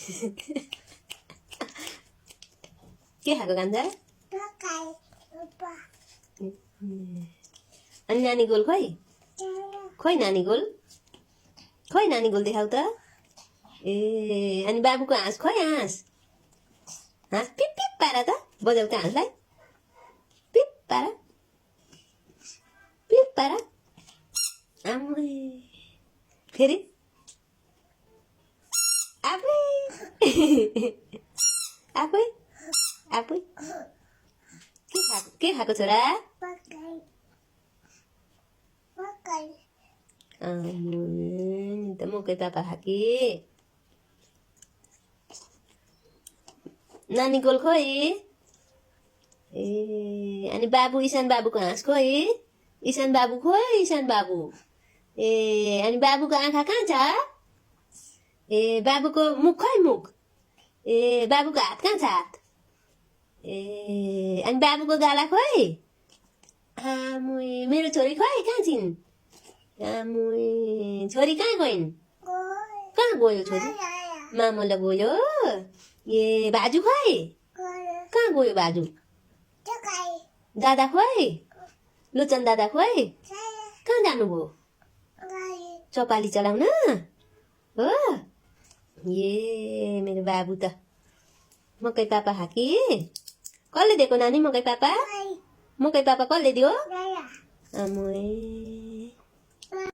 के खाएको कान्छ अनि नानी गोल खोइ नानी गोल देखाउ त ए अनि बाबुको हाँस खोइ हाँस पिप पिप पारा त बजाउ त हाँसलाई पिप पारा आमै फेरि आफै के खाएको छोरा त मकै पापा खाके नानी गोल खोइ ए अनि बाबु ईशान बाबुको हाँस खोइ ईशान बाबु ए अनि बाबुको आँखा कहाँ छ ए बाबुको मुख खोइ मुख ए बाबुको हात कहाँ छ हात ए अनि बाबुको गाला खोइ आमुई मेरो छोरी खोइ कहाँ छिन् आमुई छोरी कहाँ गइन् कहाँ गयो छोरी मामला गयो ए बाजु खोइ कहाँ गयो बाजु दादा खोइ लोचन दादा खोइ कहाँ जानुभयो चपाली चलाउन हो ए मेरो बाबु त मकै पापा खाके कसले दिएको नानी मकै पापा कसले दियो आमै